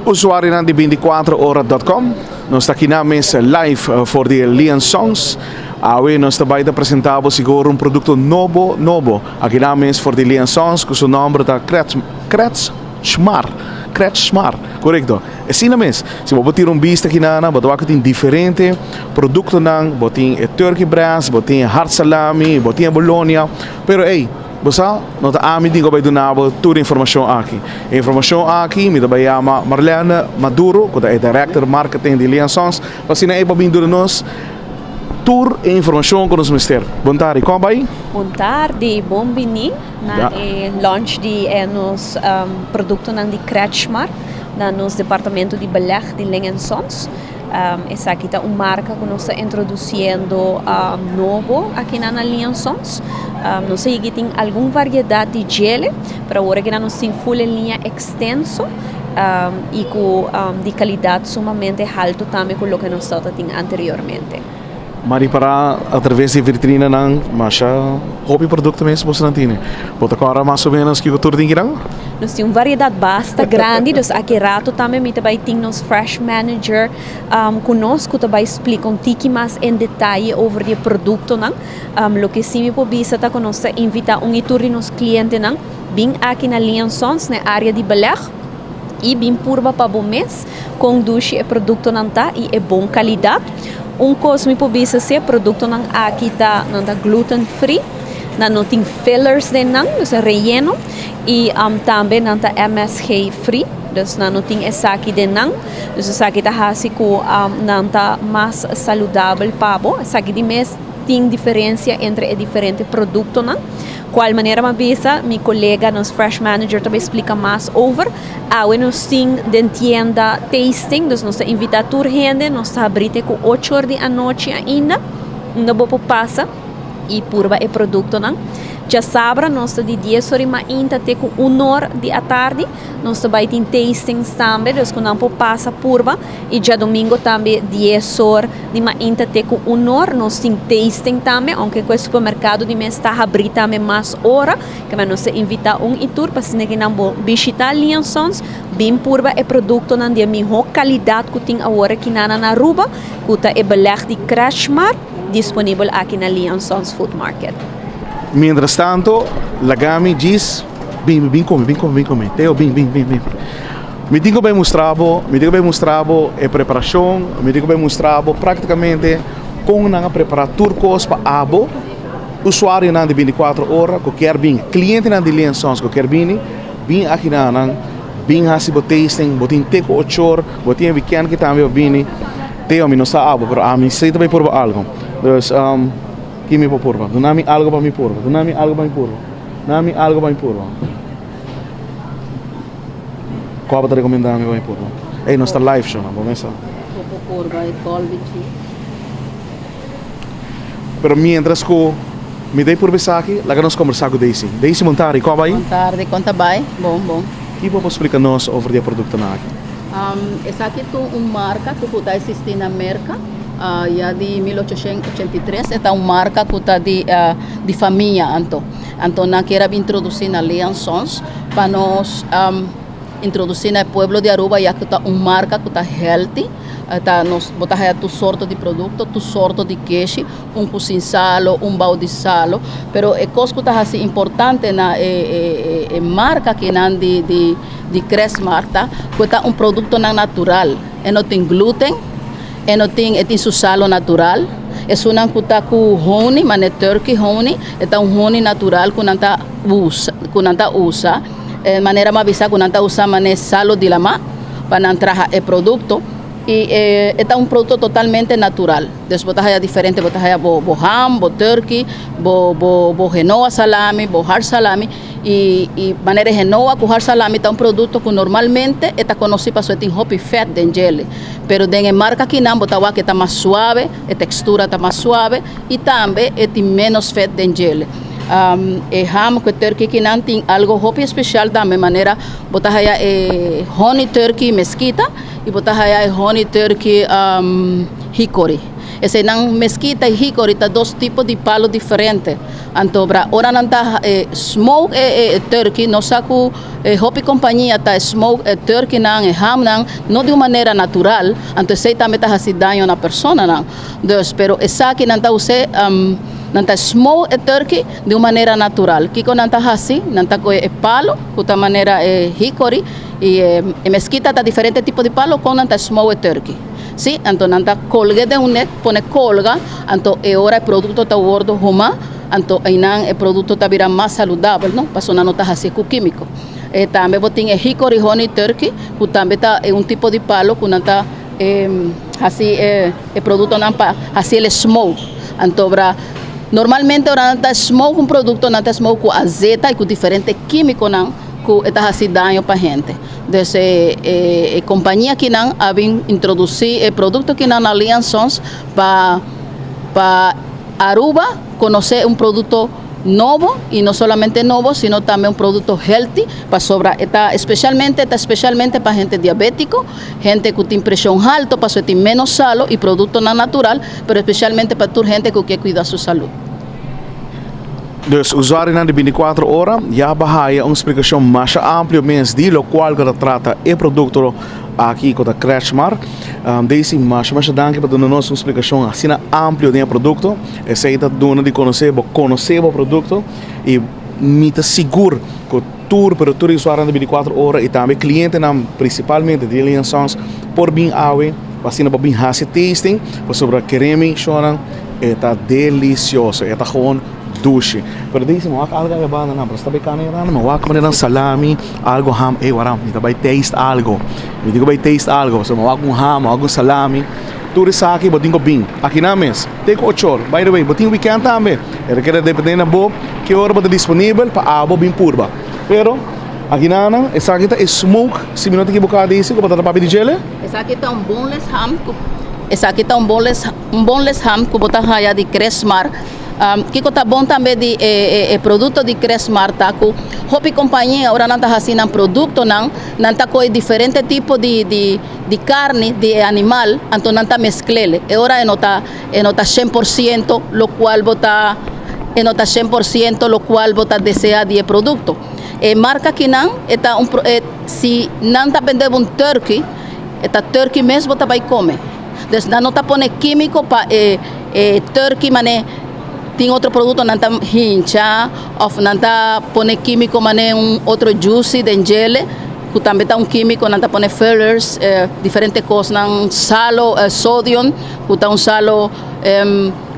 Usuarionan di 24 ora.com, nos ta aki na mes live for di Lee Sons. Awe nos ta bay ta presenta bo sigur un producto nobo nobo. Aki na mes for di Lee Sons, cu su nomber ta Kretschmar. Kretschmar, correcto. Asina mes, si bo tira un bista aki na, bo ta tin diferente productonan, bo tin e turkey breast, bo tin hard salami, bo tin bologna, pero hey, bo no ta ami tin cu bay duna bo tur informacion aki. E informacion aki, mi ta bay yama Marlene Maduro, cu ta e director marketing di Lee Sons, pa asina e bin duna nos tur e informacion cu nos mester. Bon tardi, con ta bay? Bon tardi, bon bini na launch di nos productonan di Kretschmar na nos departamento di beleg di Ling Sons. Esaki ta un marca cu nos ta introduciendo nobo aki na Ling Sons. Nos tin algun variedad di dje, pero awor aki nos tin full linea extenso y cu di calidad sumamente halto tambe cu loke nos tin anteriormente. Mi a ripara atraves di vitrina nan, masha hopi producto mes boso nan tin. Bo ta corda mas o menos kico tur tin akinan? Nos tin un variedad basta grandi, dus aki rato tambe mi tambe tin nos fresh manager cu nos cu tambe splica un tiki mas en detaye over di productonan. Loke si mi por bisa ta cu nos ta invita un y tur di nos clientenan bin aki na Lee Sons na area di beleg y bin purba pa bo mes con dushi e productonan ta y e bon calidad. Un cos mi por bisa si productonan aki ta nan ta gluten free, nan no tin fillers den nan, dus relleno y tambe nan ta MSG free, dus nan no tin esaki den nan, dus esaki ta hasi cu nan ta mas saludabel pa bo, esaki di mes tin diferencia entre e diferente productonan. Cual manera mi a bisa, mi colega, nos fresh manager, tambe splica mas over. Awe nos tin den tienda tasting, dus nos ta invita tur hende, nos ta habri te cu 8 or di anochi ainda, unda bo por pasa y purba e productonan. Diasabra nos ta di 10 or mainta te cu 1 or di atardi, nos ta bay tin tastings tambe, dus cu nan por pasa purba y diadomingo tambe 10 or di mainta te cu 1 or, nos tin tasting tambe, aunke cu e supermercado di mes ta habri tambe mas ora, cu nos ta invita un y tur pa asina cu nan por bishita Lee Sons, bin purba e productonan di miho calidad cu tin awor aki na Aruba, cu ta e beleg di Kretschmar, disponibel aki na Lee Sons Food Market. Mientras tanto, laga mi djis, bin, bin cu mi, bin cu mi, bin cu mi. Teo, bin, bin, bin, bin. Mi tin cu bay mustra bo, mi tin cu bay mustra bo e preparacion, mi tin cu bay mustra bo practicamente con nan a prepara tur cos pa abo, usuarionan di 24 ora, cu kier bin, clientenan di Lee Sons cu kier bini, bin aki na nan, bin hasi bo tasting, bo tin te cu 8 or, bo tin weekend cu tambe bini. Teo, mi no sa abo, pero ami si ta bay purba algo. Dus, kico mi por purba? Duna mi algo pa mi purba, duna mi algo pa mi purba, duna mi algo pa mi purba. Cual bo ta recomenda mi pa mi purba? Ey, nos ta live show, no? Bo mesa. Purba e Colby cheese. Pero mientras cu mi ta purba esaki, laga nos combersa cu Daisy. Daisy, bon tardi, con ta bay? Bon tardi, con ta bay? Bon, bon. Kico bo por splica nos over di e productonan aki? Esaki ta un marca cu ta existi na Merca ya di 1883. Ta un marca cu ta di famia anto. Anto nan kier introduci na Lee Sons pa nos introduci na pueblo di Aruba ya cu ta un marca cu ta healthy. Ta nos bo ta haya tur sorto di producto, tur sorto di keshi, un cu sin salo, un bou di salo, pero e cos cu ta hasi importante na e marca akinan di Kretschmar ta cu ta un productonan natural. E no tin gluten, e no tin e tin su salo natural. Esunnan cu ta cu honey, mane turkey honey, e ta un honey natural cu nan ta usa, cu nan ta usa. Manera mi a bisa cu nan ta usa mane salo di lama pa nan traha e producto y e ta un producto totalmente natural. Dus bo ta haya diferente, bo ta haya bo ham, bo turkey, bo genoa salami, bo hard salami y manera genoa cu hard salami ta un producto cu normalmente e ta conoci pasobra e tin hopi vet den djele. Pero den e marca akinan bo ta wak e ta mas suave, e textura ta mas suave y tambe e tin menos vet den djele. E ham cu e turkey akinan tin algo hopi especial tambe, manera bo ta haya e honey turkey mesquita y bo ta haya e honey turkey hickory. Eseynan mesquita y hickory ta dos tipo di palo diferente. Anto bra ora nan ta smoke e turkey, nos sa ku e hopi kompania ta smoke e turkeynan, e hamnan, no di un manera natural, anto esei tambe ta hasi daño na personanan. Dus, pero esaki nan ta us'é, nan ta smoke e turkey di un manera natural. Kiko nan ta hasi? Nan ta kohe e palo ku ta manera e hickory i e meskita ta diferente tipo di palo kon nan ta smoke e turkey. Sí, anto nan ta kolg'é den un net, pone kolga, anto e ora e produkto ta wordo huma, anto einan e produkto ta bira mas saludabel, no, pasobra nan no ta hasié ku kímiko. E tambe bo tin e hickory honey turkey, ku tambe ta e un tipo di palo ku nan ta hasi e produktonan pa hasi el smoke. Anto bra normalmente ora nan ta smoke un produkto nan ta smoke ku azeta i ku diferente kímikonan ku e ta hasi daño pa hende. Dus e kompania kinan a bin introdusí e produkto kinan na Lee and Sons pa pa Aruba konosé un produkto nobo i no solamente nobo sino tambe un produkto healthy pasobra e ta espesialmente e ta espesialmente pa hende diabétiko, hende ku tin preshon halto pasobra e tin ménos salo i produktonan natural pero espesialmente pa tur hende ku ke kuida su salud. Dus usuarionan di binticuatro ora ya ba haya un splicacion masha amplio mes di locual cu ta trata e producto aki cu ta Kretschmar. Daisy, masha masha danki pa duna nos un splicacion asina amplio den e producto. Esey ta duna di conoce bo conoce bo producto y mi ta sigur cu tur pero tur e usuarionan di binticuatro ora y tambe clientenan principalmente di Lee and Sons por bin awe pa asina bo bin haci tasting pasobra keremi shownan e ta delicioso, e ta gewoon dushi. Pero Daisy, mi wak algo aya banda nan, pero sta bay cana yera nan, mi wak manera nan salami, algo ham, ey wara, mi ta bay taste algo, mi tin cu bay taste algo, pasobra mi wak un ham, mi wak un salami, tur esaki bo tin cu bin aki nan mes, te cu ocho or. By the way, bo tin weekend tambe, e ta keda depende na bo ki ora bo ta disponibel pa abo bin purba. Pero aki nan nan, esaki ta e smoke, si mi no ta ekiboca Daisy, cu bo ta ta papia di djele? Esaki ta un boneless ham cu, esaki ta un boneless, un boneless ham cu bo ta haya di Kresmar. Kiko ta bon tambe di e produkto di Kresmar ta ku hopi kompania ora nan ta hasi nan produktonan nan ta kohe diferente tipo di di karni di e animal anto nan ta meskl'el e ora e no ta e no ta shen por siento lokual bo ta e no ta shen por siento lokual bo ta desea di e produkto. E marka kinan e ta un si nan ta bende bo un turkey e ta turkey mes bo ta bai kome. Dus nan no ta pone kímiko pa e e turkey mane tin otro produkto nan ta hincha òf nan ta pone kímiko mane un otro juicy den djele ku tambe ta un kímiko nan ta pone fillers diferente kosnan salo sodium ku ta un salo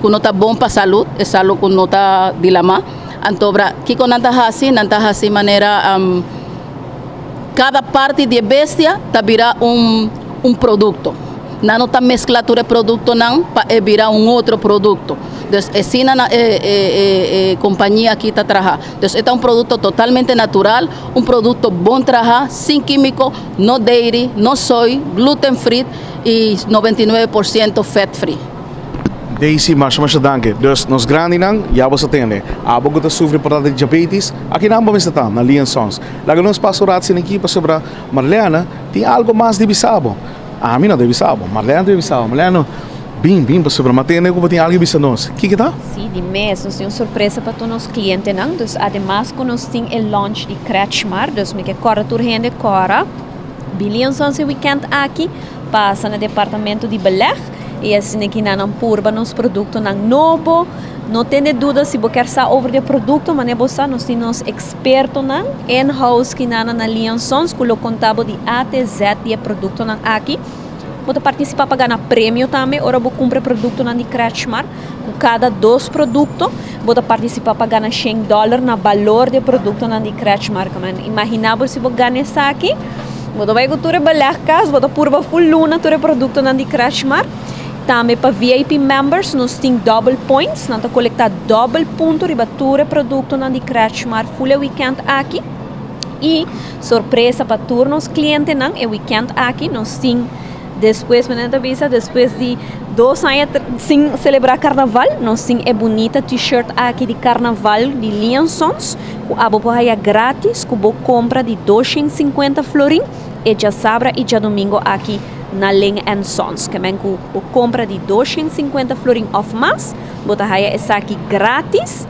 ku no ta bon pa salud e salo ku no ta di lama antobra kiko nan ta hasi nan ta hasi manera. Kada parti di e bestia ta bira un un produkto. Nan no ta meskla tur e produktonan pa e bira un otro produkto. Dus esina na e e e kompania aki ta traha. Dus e ta un produkto totalmente natural, un produkto bon traha, sin kímiko, no dairy, no soy, gluten free i 99% fat free. Daisy, masha masha danki. Dus nos grandinan ya bo sa tende. Abo ku ta sufri por ta di diabetes, aki nan bo mester ta, na Lee and Sons. Laga nos pasa un rat asina aki pasobra Marlene tin algo mas di bisa bo. Ami no ta bisa bo, Marlene ta bisa bo. Marlene, bin, bin pasobra mi a tende ku bo tin algo di bisa nos. Kiko ta? Si, di mes. Nos tin un sorpresa pa tur nos klientenan. Dus ademas ku nos tin e launch di Kretschmar, dus mi ke kòrda tur hende kòrda bin Lee and Sons e wikènt aki, pasa na departamento di beleg. I asina ki nan nan purba nos produktonan nobo. No tene duda si bo kier sa over di e produkto, manera bo sa nos tin nos ekspertonan in house ki nan na Lee and Sons ku lo konta bo di A te Z di e produktonan aki. Bo ta partisipá pa gana premio tambe ora bo kumpra e produktonan di Kretschmar. Ku kada dos produkto bo ta partisipá pa gana shen dòler na balor di e produktonan di Kretschmar. Imaginá bo si bo gana esaki. Bo ta bai ku tur e beleg kas, bo ta purba ful luna tur e produktonan di Kretschmar. Tambe pa VIP members nos tin double points, nan ta kolektá dòbel punto riba tur e produktonan di Kretschmar ful e wikènt aki. I sorpresa pa tur nos klientenan, e wikènt aki nos tin despues, mi ta bisa despues di dos aña sin selebrá karnaval, nos tin e bunita t-shirt aki di karnaval di Lee and Sons. Ku abo por haya gratis ku bo kompra di 250 florin e djasabra i djadumingo aki na Ling and Sons. Ke men ku bo kompra di 250 florin òf mas, bo ta haya esaki gratis.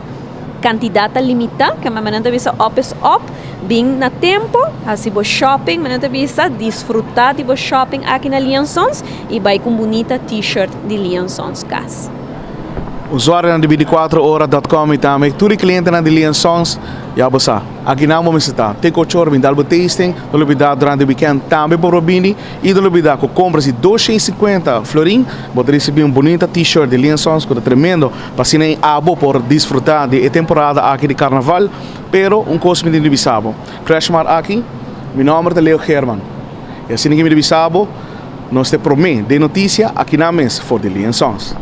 Cantidad ta limita, cu manera nan ta bisa, op is op, bin na tempo, haci bo shopping, manera nan ta bisa, disfruta di bo shopping aki na Lee Sons y bay cu un bunita t-shirt di Lee Sons cas. Usuarionan di 24ora.com y tambe tur clientenan di Lee Sons, ya bo sa. Aki nan bo ta. Te 8 or, bin dal bo tasting, no lubida, durante weekend tambe por bini y no lubida cu compra di 250 florin, bo ta ricibi un bunita t-shirt di Lee Sons, cu ta tremendo, pa asina abo por disfruta di e temporada aki di carnaval, pero un cos mi tin di bisa bo. Freshmart aki, mi nomber ta Leo Herman. Y asina cu mi ta bisa bo, nos ta prome den noticia aki na mes for di Lee Sons.